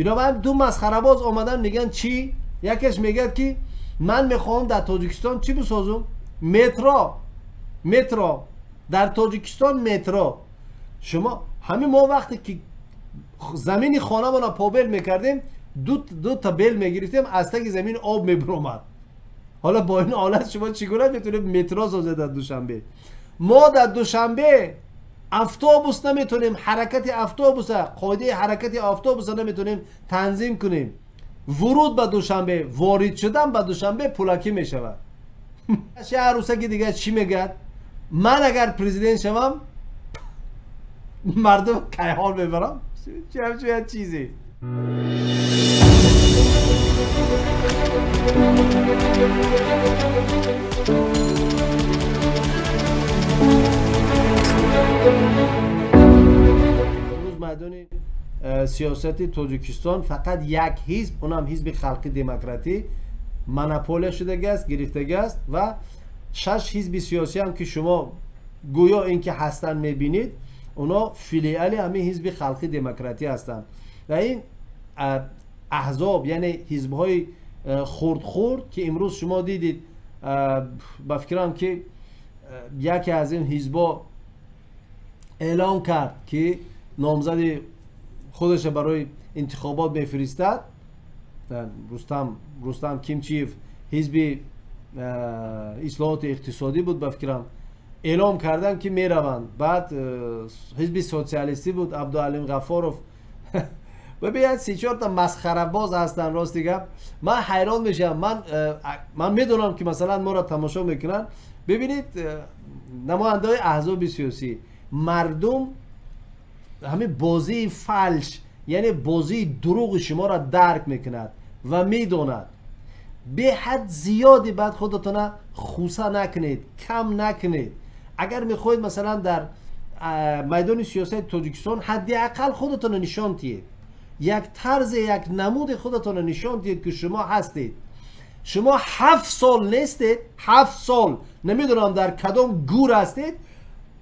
Бинобар ду масхарабоз омадан мегӯянд чӣ? Якеш мегӯяд ки ман мехоҳам дар Тоҷикистон чӣ бисозум? Метро. Метро. Дар Тоҷикистон метро. Шумо ҳамин мо вақте ки замини хонамонро побел мекардем, ду та бел мегирифтем, аз таги замин об мебиромад. Ҳоло бо ин ҳолат шумо чӣ гуна метавонед метро созед дар Душанбе? Мо дар Душанбе автобус наметавонем, ҳаракати автобуса, қоидаи ҳаракати автобуса наметавонем танзим кунем. Вуруд ба Душанбе, ворид шудан ба Душанбе пулакӣ мешавад. Арӯсаки дигар чӣ мегӯяд? Ман агар президент шавам, мардум кайҳон мебарам. Чӣ чизе? Имрӯз майдони сиёсати Тоҷикистон фақат як ҳизб, онам ҳизби халқи демократӣ, монополия шудагиаст, гирифтагиаст ва 6 ҳизби сиёсӣ ҳам ки шумо гӯё ин ки ҳастанд мебинед, оно филиали ҳамин ҳизби халқи демократӣ ҳастанд. Ва ин аҳзоб, яъне ҳизбҳои хурд-хурд ки имрӯз шумо дидед, ба фикрам ки яке аз ин ҳизбҳо эълон кард ки номзади худашро барои интихобот мефиристад. Рустам Кимчиев, ҳизби ислоҳоти иқтисодӣ буд, ба фикрам эълом карданд ки мераванд. Баъд ҳизби социалистӣ буд, Абдуалим Ғаффоров. Бибинед, 3-4 та масхарабоз ҳастанд. Рости гап, ман ҳайрон мешавам. Ман медонам ки масалан моро тамошо мекунанд. Бибинед, намояндаҳои аҳзоби сиёсӣ, мардум ҳамин бозии фалш, яъне бозии дурӯғи шуморо дарк мекунад ва медонад. Беҳад зиёди баъд худатона хуса накунед, кам накунед. Агар мехоҳед масалан дар майдони сиёсати Тоҷикистон ҳадди ақал худатонро нишон диҳед, як тарзе, як намуди худатонро нишон диҳед ки шумо ҳастед. Шумо 7 сол нестед, 7 сол намедонам дар кадом гур ҳастед.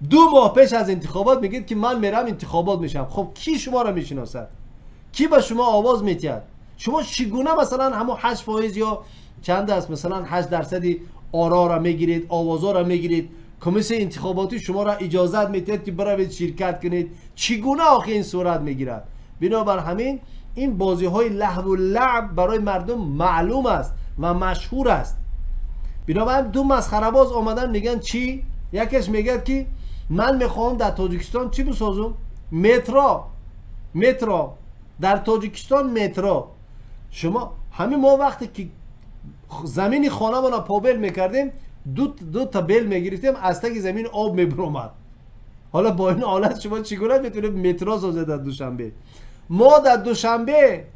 2 моҳ пеш аз интихобот мегӯед ки ман мерам интихобот мешавам. Хуб, кӣ шуморо мешиносад? Кӣ ба шумо овоз метиҳад? Шумо чӣ гуна масалан ҳамон 8% ё чанд аст, масалан 8% орора мегиред, овозҳоро мегиред, комиссияи интихоботӣ шуморо иҷозат медиҳад ки биравед ширкат кунед? Чӣ гуна охи ин сурат мегирад? Бинобар ҳамин ин бозиҳои лаҳву лаъб барои мардум маълум аст ва машҳур аст. Бинобар ду масхарабоз омадан мегӯянд чӣ? Якеш мегӯяд ки ман мехоҳам дар Тоҷикистон чӣ бисозум? Метро. Метро. Дар Тоҷикистон метро. Шумо ҳамин мо вақте ки замини хонамонро побел мекардем, ду та бел мегирифтем, аз таги замин об мебиромад. Ҳоло бо ин ҳолат шумо чӣ гуна метавонед метро созед дар Душанбе? Мо дар Душанбе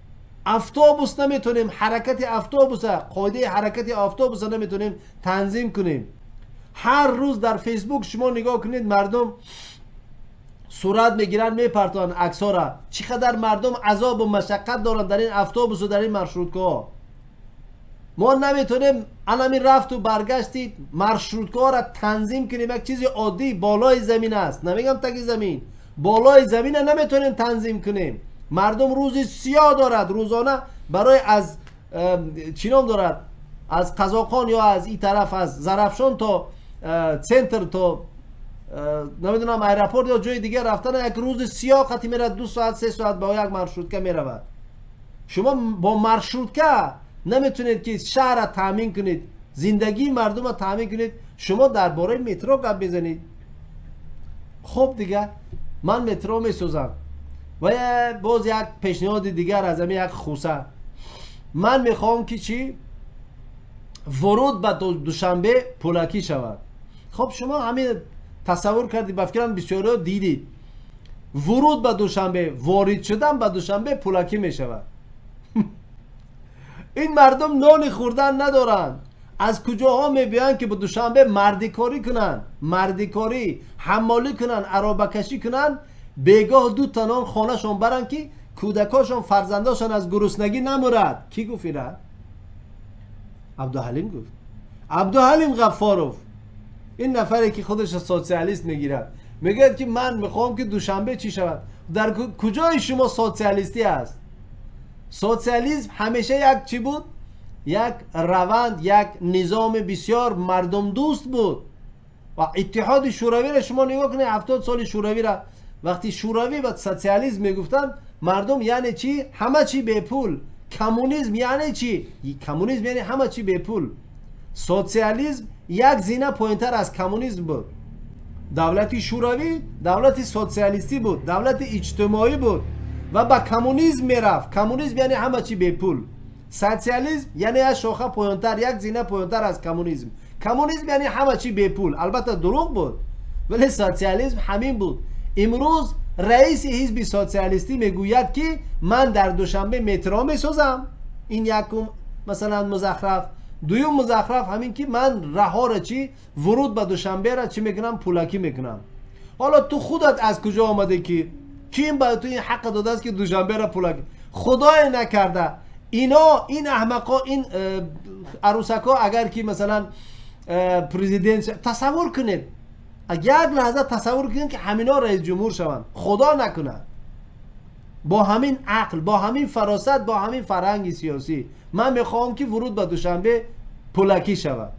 автобус наметавонем, ҳаракати автобуса, қоидаи ҳаракати автобуса наметавонем танзим кунем. Ҳар рӯз дар Фейсбук шумо нигоҳ кунед, мардум сурат мегиранд, мепартоянд аксҳоро. Чӣ қадар мардум азобу машаққат доранд дар ин автобусу дар ин маршруткаҳо. Мо наметавонем анами рафту баргашти маршруткаҳоро танзим кунем. Як чизи оддӣ болои замин аст, намегам таги замин, болои замина наметавонем танзим кунем. Мардум рӯзи сиёҳ дорад, рӯзона барои аз чӣ ном дорад, аз Қазоқон ё аз ин тараф, аз Зарафшон то центр, то намедонам аэропорт ё ҷои дигар рафтан, як рӯзи сиёҳ қати мерад, 2 соат 3 соат бо як маршрутка меравад. Шумо бо маршрутка наметавонед ки шаҳрро таъмин кунед, зиндагии мардумро таъмин кунед. Шумо дар бораи метро гап мезанед. Хуб, дигар ман метро месозам. Ва боз як пешниҳоди дигар аз ҳамин як хуса. Ман мехоҳам ки чӣ? Вуруд ба Душанбе пулакӣ шавад. Хуб, шумо ҳамин тасаввур кардед, ба фикрам бисёриҳо дидед. Вуруд ба Душанбе, ворид шудан ба Душанбе пулакӣ мешавад. Ин мардум нони хӯрдан надоранд. Аз куҷоҳо мебиёянд ки ба Душанбе мардикорӣ кунанд, мардикорӣ, ҳаммолӣ кунанд, аробакашӣ кунанд, бегоҳ 2 та нон хонашон баранд ки кӯдакошон, фарзандошон аз гуруснагӣ намурад. Кӣ гуфт ина? Абдуҳалим гуфт. Абдуҳалим Ғаффоров, ин нафаре ки худашро социалист мегирад, мегӯяд ки ман мехоҳам ки Душанбе чӣ шавад. Дар куҷои шумо социалистӣ аст? Социализм ҳамеша як чӣ буд? Як раванд, як низоми бисёр мардумдӯст буд. Ва Иттиҳоди Шӯравиро шумо нигоҳ кунед, 70 соли Шӯравиро. Вақти Шӯравӣ ва социализм мегуфтанд, мардум яъне чӣ? Ҳама чӣ бепул. Коммунизм яъне чӣ? Коммунизм яъне ҳама чӣ бепул. Социализм як зина поинтар аз коммунизм буд. Давлати Шӯравӣ давлати социалистӣ буд, давлати иҷтимоӣ буд ва ба коммунизм мерафт. Коммунизм яъне ҳама чӣ бепул. Социализм яъне як шоха поёнтар, як зина поёнтар аз коммунизм. Коммунизм яъне ҳама чӣ бепул. Албатта дурӯғ буд, вале социализм ҳамин буд. Имрӯз раиси ҳизби социалистӣ мегӯяд, ки ман дар Душанбе метро месозам. Ин якум масалан музахраф. Дуюм музахраф ҳамин ки ман раҳоро чӣ, вуруд ба Душанберо чӣ мекунам? Пулакӣ мекунам. Ҳоло ту худат аз куҷо омадӣ, ки ким ба ту ин ҳаққа додааст, ки Душанберо пулакӣ? Худое накарда, ино, ин аҳмақо, ин арӯсакҳо агар ки масалан президент, тасаввур кунед, як лаҳза тасаввур кунед, ки ҳамино раис ҷумҳур шаванд. Худо накунад. Бо ҳамин ақл, бо ҳамин фаросат, бо ҳамин фарҳанги сиёсӣ, ман мехоҳам, ки вуруд ба Душанбе пулакӣ шавад.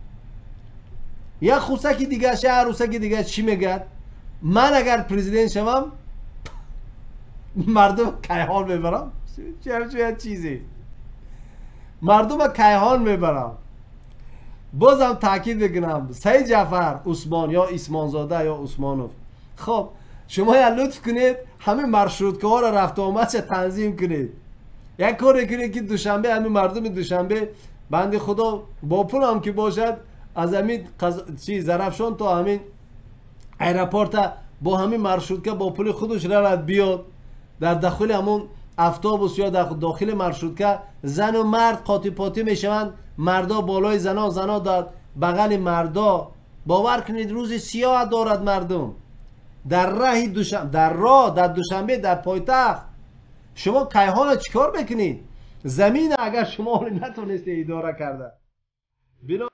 Як хусаки дигар, як арӯсаки дигар чӣ мегӯяд? Ман агар президент шавам, мардум Кайҳон мебарам. Чӣ чизе, мардума Кайҳон мебарам. Бозам таъкид мекунам, Саид Ҷаъфар Усмон ё Исмонзода ё Усмонов, хоб, шумо я лутф кунед, ҳамин маршруткаҳоро рафту омадша танзим кунед. Як коре кунед, ки Душанбе, ҳамин мардуми Душанбе, банди Худо, бо пулам ки бошад, аз ҳамин чи Зарафшон то ҳамин аэропорта бо ҳамин маршрутка бо пули худаш равад, биёд. Дар дохили ҳамон автобус ё дар дохили маршрутка зану мард қотипотӣ мешаванд, мардо болои зано, зано дар бағали мардо. Бовар кунед, рӯзи сиёҳ дорад мардум дар раҳи Душан, дар роҳ, дар Душанбе, дар пойтахт. Шумо Кайҳона чӣ кор мекунед? Замина агар шумо натонистед идора карда бино.